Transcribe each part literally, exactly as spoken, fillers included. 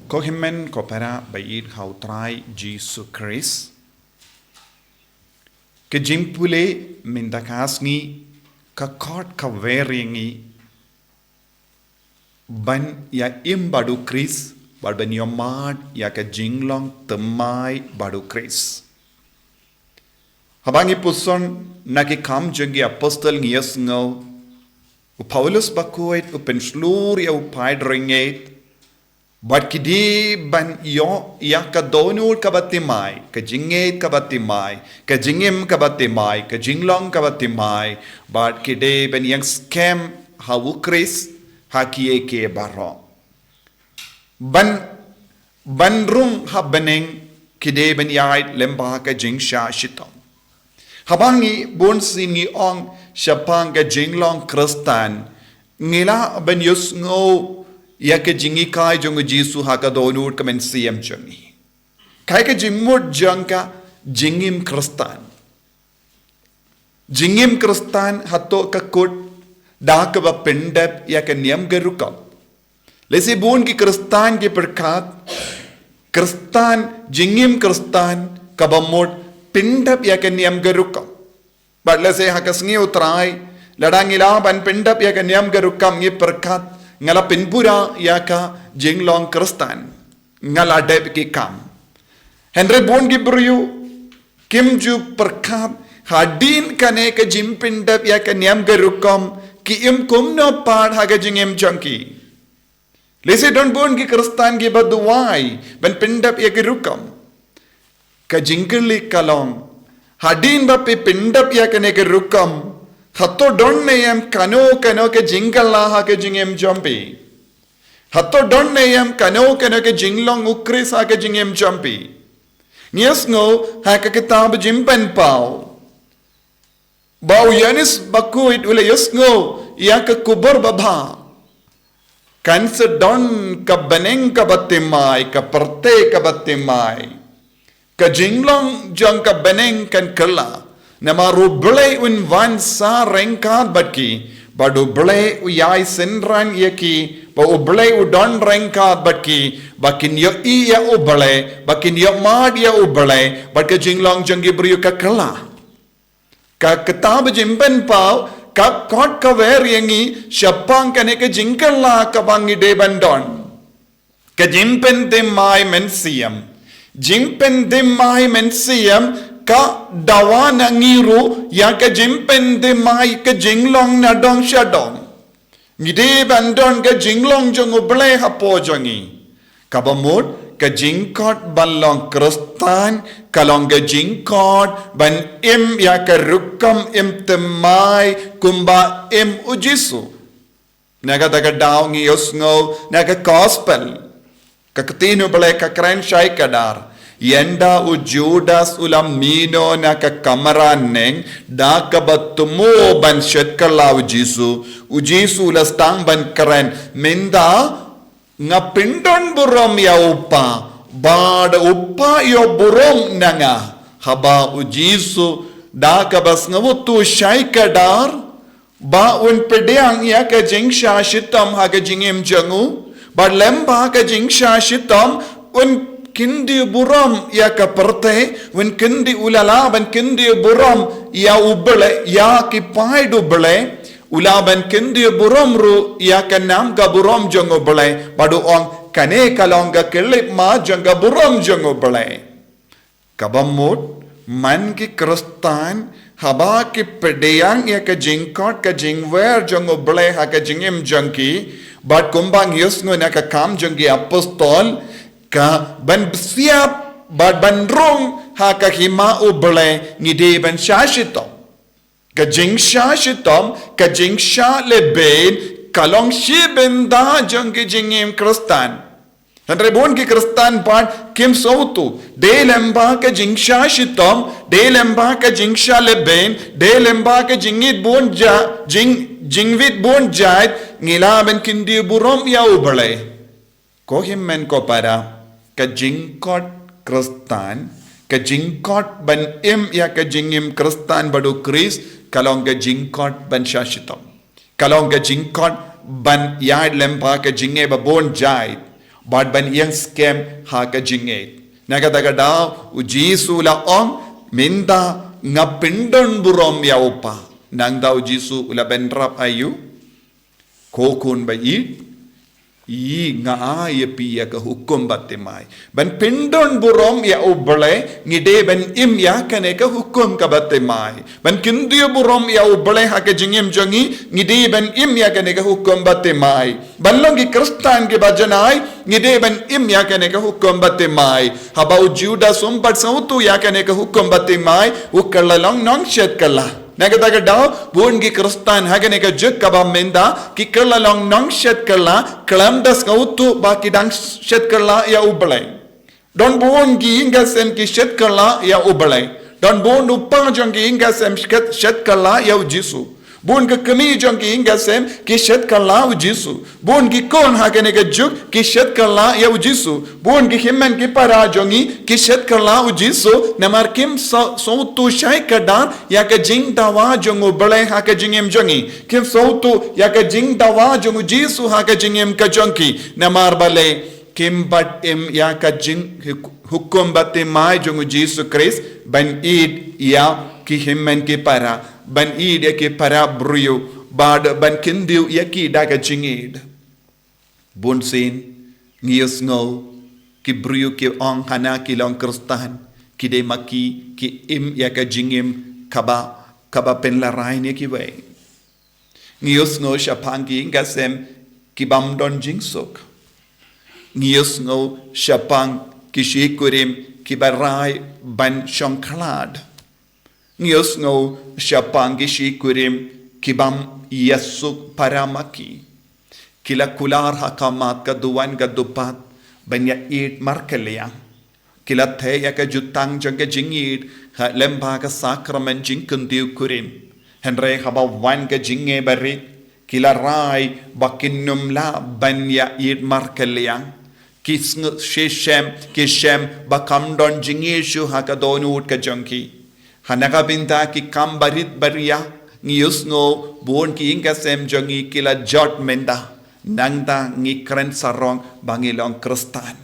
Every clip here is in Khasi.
Ko hynmen ko para ba ïeit ha u Trai Jisu Khrist. Ka jingpule mynta ka sngi ka khot ka wer ïa ngi ban ïa im bad u Khrist, bad ban ïohmad ïa ka jinglong thymmai bad u Khrist. Haba ngi puson na Ki Kam jong ki Apostol ngi ïohsngew, u Paulus bakhuid u pynshlur ïa u paid ryngied, bad ki dei ban ïoh ïa ka dohnud kaba thymmai, ka jingngeit kaba thymmai, ka jingim kaba thymmai, ka jinglong kaba thymmai, bad ki dei ban ïeng skhem ha u Khrist ha kiei kiei baroh. Ban, ban rung ha bneng ki dei ban ïaid lyngba ka jingshah shitom. Haba ngi bun sien ngi ong shaphang ka jinglong Khristan, ngi lah ban ïohsngew ïa ka jinghikai jong u Jisu ha ka dohnud ka mynsiem jong ngi. Kaei ka jingmut jong ka jingim Khristan? Jingim Khristan hato ka kut da kaba pyndep ïa ka niam ka rukom? Lehse bun ki Khristan ki pyrkhat, Khristan, jingim Khristan kaba mut pyndep ïa ka niam ka rukom. Bad lehse ha ka sngi u Trai, lada ngi lah ban pyndep ïa ka niam ka rukom ngi pyrkhat, nga la pynpura ïa ka jinglong Khristan, nga la dep ki kam. Hynrei bun ki briew kim ju pyrkhat, hadien kane ka jingpyndep ïa ka niam ka rukom ki im kumno pat ha ka jingim jong ki. Lehse don bun ki Khristan kiba duwai ban pyndep ïa ka rukom. Ka jingkylli ka long, hadien ba phi pyndep ïa kane ka rukom, hato don ne em kano kano ka jingkylla ha ka jingim jong phi? Hato don ne em kano kano ka jinglong u Khrist ha ka jingim jong phi? Ngi ïohsngew ha ka kitab Jingpynpaw ba u Ïoannis bakhuid u la ïohsngew ïa ka khubor babha. Kan sa don ka bneng kaba thymmai, ka pyrthei kaba thymmai. Ka jinglong jong ka bneng kan kylla. Namar u Blei un wan sa ryngkat bad ki, bad u Blei u ïai synran ïa ki, bad u Blei u don ryngkat bad ki, ba kin ïohi ïa u Blei, ba kin ïohmad ïa u Blei, bad ka jinglong jong ki briew ka kylla. Ka kitab Jingpynpaw ka khot ka wer ïa ngi shaphang kane ka jingkylla kaba ngi dei ban don. Ka jingpynthymmai mynsiem. Jingpynthymmai mynsiem ka dawa na ngi ruh ïa ka jingpynthymmai ka jinglong na dong sha dong. Ngi dei ban don ka jinglong jong u Blei hapoh jong ngi. Kaba mut ka jingkhot ban long Khristan ka long ka jingkhot ban im ïa ka rukom im thymmai kumba im u Jisu. Na kata ka daw ngi ïohsngew na ka gospel. Ka ktien u Blei ka kren shai kdar. Ynda u Judas u la mino na ka kamra neng da kaba thmu ban shet kylla u Jisu. U Jisu u la sdang ban kren. Mynta nga pyndon burom ïa u Kpa. Bad u Kpa ïoh burom na nga. Haba u Jisu da kaba sngewthuh shai kdar. Ba un pdiang ïa ka jingshah shitom ha ka jingim jong u. Bad lyngba ka jingshah shitom un kyntiew burom ïa ka pyrthei, un kyntiew u la lah ban kyntiew burom ïa u Blei, ïa ki paid u Blei, u lah ban kyntiew burom ruh ïa ka nam ka burom jong u Blei, bad u ong kane ka long ka khyllipmat jong ka burom jong u Blei. Kaba mut, man ki Khristan, haba ki pdiang ïa ka jingkhot ka jingwer jong u Blei ha ka jingim jong ki, bad kumba ngi ïohsngew na ka Kam jong ki Apostol, ka ban bsiap, bad ban rung ha ka hima u Blei ngi dei ban shah shitom. Ka jingshah shitom, ka jingshah lehbeiñ, ka long shi bynta jong ka jingim Khristan. Hynrei bun ki Khristan pat kim sngewthuh, dei lyngba ka jingshah shitom, dei lyngba ka jingshah lehbeiñ, dei lyngba ka jingit bun ja, jing, jingwit bun jait, ngi lah ban kyntiew burom ïa u Blei. Ko hynmen ko para, ka jingkhot Khristan, ka jingkhot ban im ïa ka jingim Khristan bad u Khrist, ka long ka jingkhot ban shah shitom. Ka long ka jingkhot ban ïaid lyngba ka jingeh ba bun jait. Bad ban ïeng skhem ha ka jingngeit. Na kata ka daw, u Jisu u la ong, mynta nga pyndon burom ïa u Kpa. Nangta u Jisu u la bynrap ha u. Ko khun ba ïeit, ïa nga ai ïa phi ïa ka hukum baptismai. Ban pyndon burom ïa u Blei, ngi dei ban im ïa kane ka hukum ka baptismai. Ban kyntiew burom ïa u Blei ha ka jingim jong ngi, ngi dei ban im ïa kane ka hukum baptismai. Ban long ki Khristan kiba janai, ngi dei ban im ïa kane ka hukum baptismai. Haba u Judas um pat sngewthuh ïa kane ka hukum baptismai, u kylla long nongshet kylla. Na kata ka daw, bun ki Khristan ha kane ka juk kaba mynta, ki kylla long nongshet kylla, khlem da sngewthuh ba ki dang shet kylla ïa u Blei. Don bun ki ïing ki sem ki shet kylla ïa u Blei. Don bun u kpa jong ki ïing ki sem shet, shet kylla ïa u Jisu. Bun ki kmie jong ki ïing ki sem ki shet kylla u Jisu. Bun ki khun ha kane ka juk ki shet kylla ïa u Jisu. Bun ki hynmen ki para jong ngi ki shet kylla u Jisu. Namar kim sngewthuh shai kdar ïa ka jingdawa jong u Blei ha ka jingim jong ngi. Kim sngewthuh ïa ka jingdawa jong u Jisu ha ka jingim ka jong ki. Namar balei, kim pat im ïa ka jing huk-, hukum baptismai jong u Jisu Khrist, ban ïeit ïa ki hynmen ki para, ban ïeit ïa ki para briew, bad ban kyntiew ïa ki da ka jingïeit. Bunsien, ngi ïohsngew, ki briew ki ong hana ki long Khristan, ki dei ma ki, ki im ïa ka jingim kaba, kaba pynlarai ne kiwei. Ngi ïohsngew shaphang ki ïing ki sem ki bym don jingsuk. Ngi ïohsngew shaphang ki shi kurim kiba rai ban shong khlad. Ngi ïohsngew shaphang ki shi kurim ki bym ïasuk para ma ki. Ki la kular ha khmat ka duwan ka dupat ban ïaieit markylliang. Ki la theh ïa ka jutang jong ka jingïeit ha lyngba ka sakramen jingkyntiew kurim. Hynrei haba wan ka jingngeit barit, ki la rai ba kin ym lah ban ïaieit markylliang. Ki sngew shisha, ki shem ba kam don jingïeit shuh ha ka dohnud ka jong ki. Ha na ka bynta ki kam barit baria, ngi ïohsngew bun ki ïing ki sem jong ngi ki la jot mynta. Nangta ngi kren sarong ba ngi long Khristan.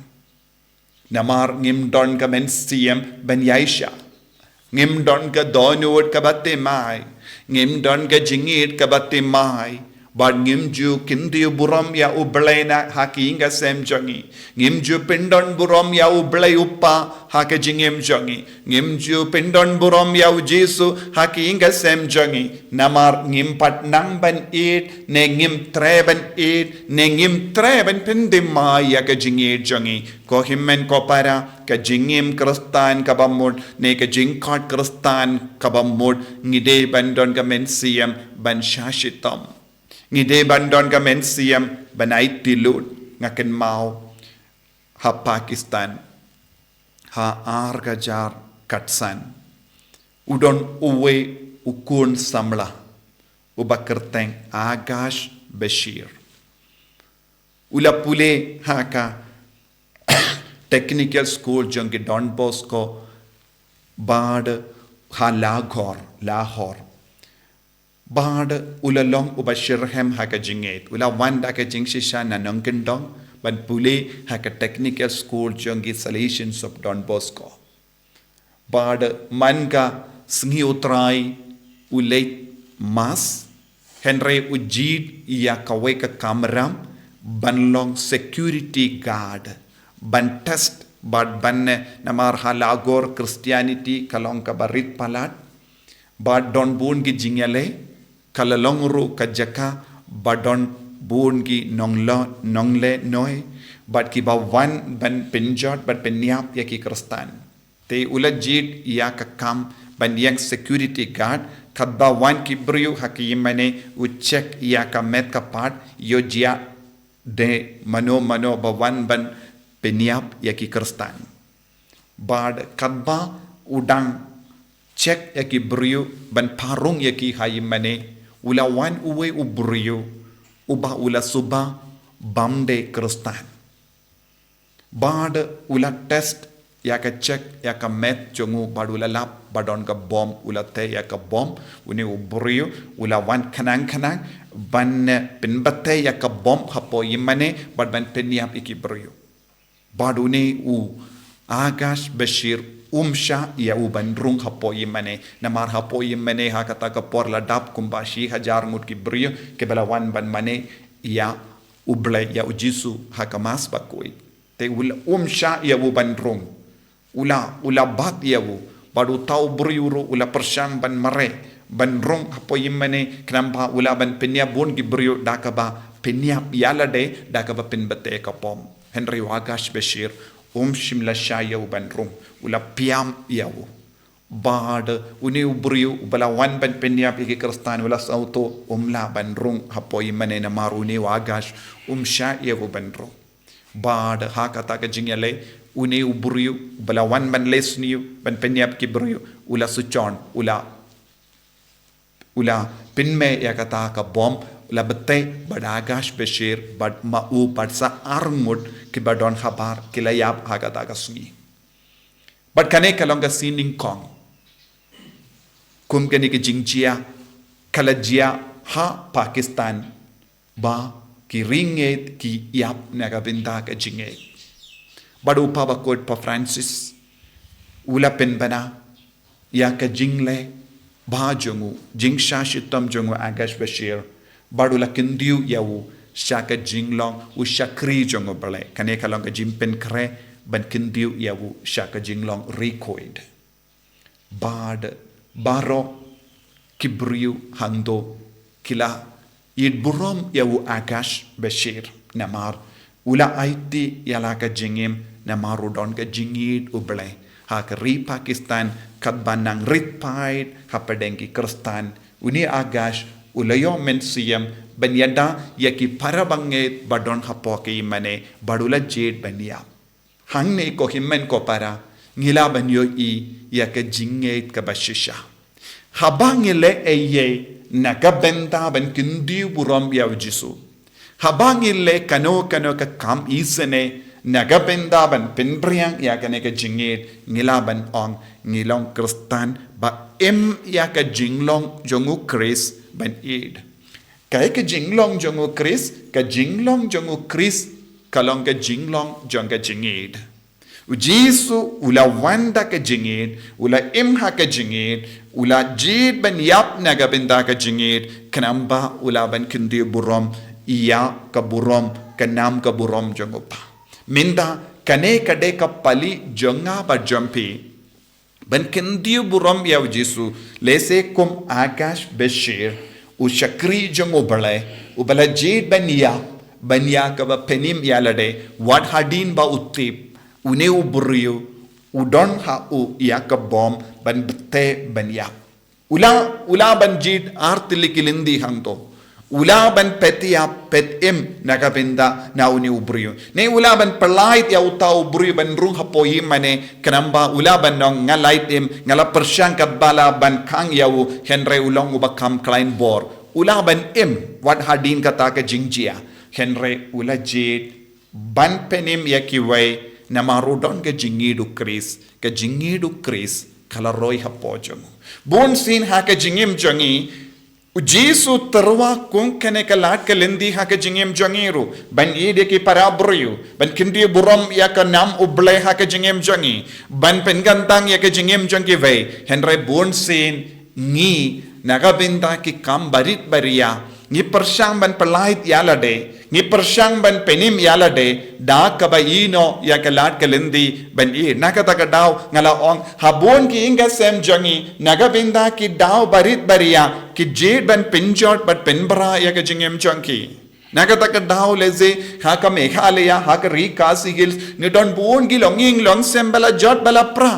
Namar ngim don ka mynsiem ban ïaishah. Ngim don ka dohnud kaba thymmai. Ngim don ka jingïeit kaba thymmai. Bad ngim ju kyntiew burom ïa u Blei na ha ki ïing ki sem jong ngi. Ngim ju pyndon burom ïa u Blei u Kpa ha ka jingim jong ngi. Ngim ju pyndon burom ïa u Jisu ha ki ïing ki sem jong ngi. Namar ngim pat nang ban ïeit, ne ngim treh ban ïeit, ne ngim treh ban pynthymmai ïa ka jingïeit jong ngi. Ko hynmen ko para, ka jingim Khristan kaba mut, ne ka jingkhot Khristan kaba mut, ngi dei ban don ka mynsiem ban shah shitom. Ngi dei ban don ka mynsiem ban aiti lut. Nga kynmaw ha Pakistan, ha ar hajar khatsan, u don uwei u khun samla uba kyrteng Akash Bashir. U la pule ha ka technical school jong ki Don Bosco bad ha Lahore, Lahore. Bad u la long uba shitrhem ha ka jingïeit. U la wan da ka jingshisha na nongkyndong ban pule ha ka technical school jong ki Salesians of Don Bosco. Bad man ka sngi U Trai u leit mass, hynrei u jied ïa kawei ka kamram ban long security guard, ban test bad ban ne, namar ha Lahore Christianity ka long kaba rit palat. Bad don bun ki jingïaleh, ka la long ruh ka jaka ba don bun ki nonglo-, nongleh noi, bad kiba wan ban pynjot bad pynïap ïa ki Khristan. Te u la jied ïa ka kam ban ïeng security guard, katba wan ki briew ha ki ïingmane, u check ïa ka met ka phad, ïoh jia de mano mano ba wan ban pynïap ïa ki Khristan. Bad katba u dang check ïa ki briew ban pynrung ïa ki ha ïingmane, u la wan uwei u briew uba u la suba bym dei Khristan. Bad u la test ïa ka, check ïa ka met jong u, bad u la lap ba don ka bom, u la theh ïa ka bom. Une u briew u la wan khnang khnang ban pynbthei ïa ka bom hapoh ïingmane bad ban pynïap ïa ki briew. Bad une u Agash Bashir um shah ïa u ban rung hapoh ïingmane. Namar hapoh ïingmane ha kata ka por la dap kumba shi hajar ngut ki briew kiba la wan ban mane ïa U Blei, ïa U Jisu ha ka Mass bakhuid. Te u la um shah ïa u ban rung. U la, u la bat ïa u. Bad uta u briew ruh u la pyrshang ban mareh, ban rung hapoh ïingmane, khnang ba u lah ban pynïap bun ki briew da kaba pynïap ïa lade, da kaba pynbthei ka bom. Hynrei u Agash Bashir um shym la shah ïa u ban rung. U la pynïap ïa u. Bad une u briew uba la wan ban pynïap ïa ki Khristan u la sngewthuh um lah ban rung hapoh ïingmane namar une u Agash um shah ïa u ban rung. Bad ha kata ka jingïaleh, une u briew uba la wan ban leh sniew, ban pynïap ki briew, u la shu jon, u la, u la pynmih ïa kata ka bom, u la bthei bad Agash Bashir bad ma u bad sa ar ngut kiba don habar ki la ïap ha kata ka sngi. Bad kane ka long ka sien nyngkong kum kane ka jingjia ka la jia ha Pakistan, ba ki ri ngeit ki ïap na ka bynta ka jingngeit. Bad u Papa bakhuid Pope Francis u la pynbna ïa ka jingleh bha jong u, jingshah shitom jong u Agash Bashir, bad u la kyntiew ïa u sha ka jinglong u shakri jong U Blei. Kane ka long ka jingpynkhreh ban kyntiew ïa u sha ka jinglong ri khuid. Bad baroh ki briew hangto ki la ïeit burom ïa u Agash Bashir namar u la aiti ïa la ka jingim namar u don ka jingïeit U Blei. Ha ka ri Pakistan katba nang rit paid hapdeng ki Khristan, une u Agash u la ïoh mynsiem ban ïada ïa ki para bangeit ba don hapoh ka ïingmane bad u la jied ban ïap. Hangne ko hynmen ko para, ngi lah ban ïohi ïa ka jingngeit kaba shisha. Haba ngi leh ei ei na ka bynta ban kyntiew burom ïa U Jisu, haba ngi leh kano kano ka kam isynei na ka bynta ban pynphriang ïa kane ka jingngeit, ngi lah ban ong ngi long Khristan ba im ïa ka jinglong jong U Khrist ban ïeit. Kaei ka jinglong jong U Khrist? Ka jinglong jong U Khrist ka long ka jinglong jong ka jingïeit. U Jisu u la wan da ka jingïeit, u la im ha ka jingïeit, u la jied ban ïap na ka bynta ka jingïeit, khnang ba u lah ban kyntiew burom ïa ka burom, ka nam ka burom jong U Kpa. Mynta kane ka dei ka pali jong nga bad jong phi ban kyntiew burom ïa U Jisu, lehse kum Akash Bashir, u shakri jong U Blei, uba la jied ban ïap, ban ïa kaba pynim ïa lade, wat hadien ba u tip une u briew u don ha u ïa ka bom ban btheh ban ïap. U la, u la ban jied ar tylli ki lynti hangto. U la ban phet ïap phet im na ka bynta na une u briew. Ne u la ban pyllait ïa uta u briew ban rung hapoh ïingmane, khnang ba u la ban ong nga lait im, nga la pyrshang katba lah ban khang ïa u, hynrei u long uba kham khlaiñ bor. U la ban im wat hadien kata ka jingjia, hynrei u la jied ban pynim ïa kiwei, namar u don ka jingïeit U Khrist, ka jingïeit U Khrist ka la roi hapoh jong u. Bunsien ha ka jingim jong ngi, U Jisu u tyrwa kum kane ka lad ka lynti ha ka jingim jong ngi ruh, ban ïeit ïa ki para briew, ban kyntiew burom ïa ka nam U Blei ha ka jingim jong ngi, ban pynkyntang ïa ka jingim jong kiwei, hynrei bunsien ngi na ka bynta ki kam barit baria, ngi pyrshang ban pyllait ïa lade, ngi pyrshang ban pynim ïa lade, da kaba ïehnoh noh ïa ka lad ka lynti ban ïeit. Na kata ka daw nga la ong, ha bun ki ïing ka sem jong ngi, na ka bynta ki daw barit baria, ki jied ban pynjot bad pynbra ïa ka jingim jong ki. Na kata ka daw lehse ha ka Meghalaya, ha ka ri Khasi Hills, ngi don bun ki longïing longsem ba la jot ba la pra.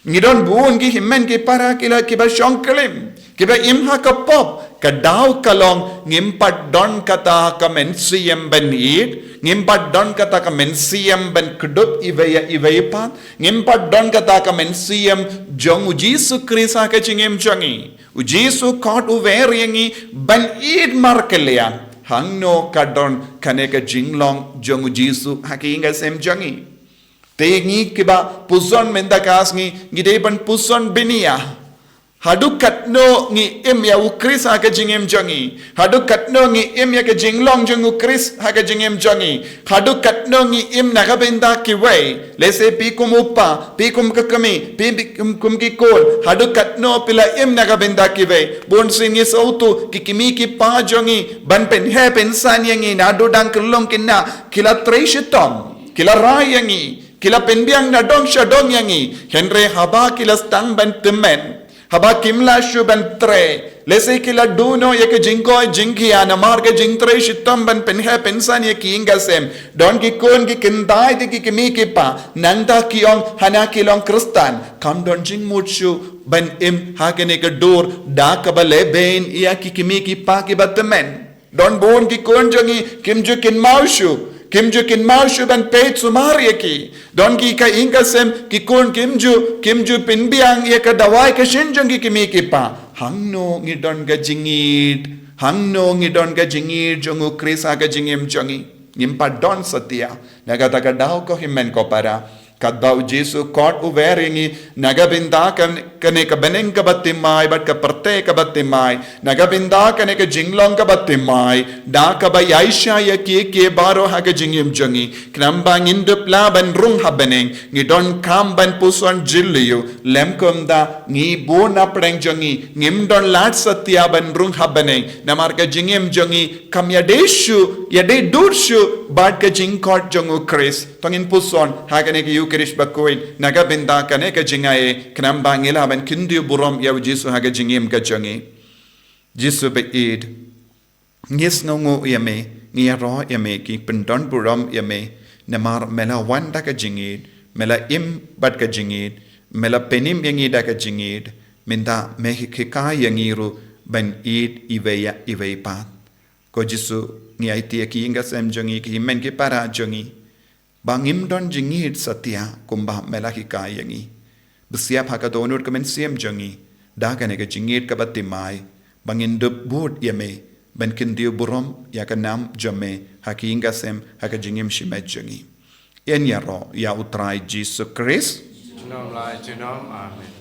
Ngi don bun ki hynmen ki para ki la kiba shong klim, kiba im ha ka pop. Ka daw ka long ngim pat don kata ka mynsiem ban ïeit, ngim pat don kata ka mynsiem ban kdup iwei ïa iwei pat, ngim pat don kata ka mynsiem jong U Jisu Khrist ha ka jingim jong ngi. U Jisu u khot u wer ïa ngi ban ïeit markylliang. Hangno ka don kane ka jinglong jong U Jisu ha ka ïing ka sem jong ngi? Te ngi kiba pyrshang mynta ka sngi, ngi dei ban pyrshang bniah. Haduh katno ngi im ïa u Khrist ha ka jingim jong ngi? Haduh katno ngi im ïa ka jinglong jong u Khrist ha ka jingim jong ngi? Haduh katno ngi im na ka bynta kiwei? Lehse phi kum u kpa, phi kum ka kmie, phi, phi kum, kum ki khun, haduh katno phi la im na ka bynta kiwei? Bun sien ngi sngewthuh ki kmie ki kpa jong ngi ban pynheh pynsan ïa ngi naduh dang khyllung khynnah, ki la trei shitom, ki la rai ïa ngi, ki la pynbiang na dong sha dong ïa ngi. Hynrei haba ki la sdang ban tymmen, haba kim lah shuh ban trei, lehse ki la duh noh ïa ka jingkoit jingkhiah namar ka jingtrei shitom ban pynheh pynsan ïa ki ïing ka sem. Don ki khun ki kynthei te ki kmie ki kpa, nangta ki ong hana ki long Khristan, kam don jingmut shuh ban im ha kane ka dur da kaba lehbeiñ ïa ki kmie ki kpa kiba tymmen. Don bun ki khun jong ngi kim ju kynmaw shuh, kim ju kynmaw shuh ban peit sumar ïa ki. Don ki ka ïing ka sem ki khun kim ju, kim ju pynbiang ïa ka dawai ka shin jong ki kmie ki kpa. Hangno ngi don ka jingïeit? Hangno ngi don ka jingïeit jong u Khrist ha ka jingim jong ngi? Ngim pat don satia. Na kata ka daw ko hynmen ko para, katba u Jisu khot u wer ïa ngi na ka bynta kan, kane ka bneng kaba thymmai bad ka pyrthei kaba thymmai, na ka bynta kane ka jinglong kaba thymmai, da kaba ïaishah ïa kiei kiei baroh ha ka jingim jong ngi. Khnang ba ngin dup lah ban rung ha bneng, ngi donkam ban puson jylliew, lym kumta ngi bun na pdeng jong ngi ngim don lad satia ban rung ha bneng, namar ka jingim jong ngi kam ïadei shuh, ïadei dur shuh bad ka jingkhot jong u Khrist. To ngin puson ha kane ka Eucharist bakhuid na ka bynta kane ka jingaiei, khnang ba ngi lah ban kyntiew burom ïa u Jisu ha ka jingim ka jong ngi. Jisu baieit, ngi sngewnguh ïa me, ngi ïaroh ïa me, ngi pyndon burom ïa me, namar me la wan da ka jingïeit, me la im bad ka jingïeit, me la pynim ïa ngi da ka jingïeit. Mynta me hi-, hikai ïa ngi ruh ban ïeit iwei ïa iwei pat. Ko Jisu, ngi aiti ïa ki ïing ka sem jong ngi, ki hynmen ki para jong ngi, ba ngim don jingïeit satia kumba me la hikai ïa ngi. Besiap ha ka dohnud ka mynsiem jong ngi da kane ka jingïeit kaba thymmai, ba ngin dup bud ïa me ban kyntiew burom ïa ka nam jong me ha ki ïing ka sem, ha ka jingim shimet jong ngi. Yn ïaroh ïa u Trai Jisu Khrist. Junom la junom. Amen.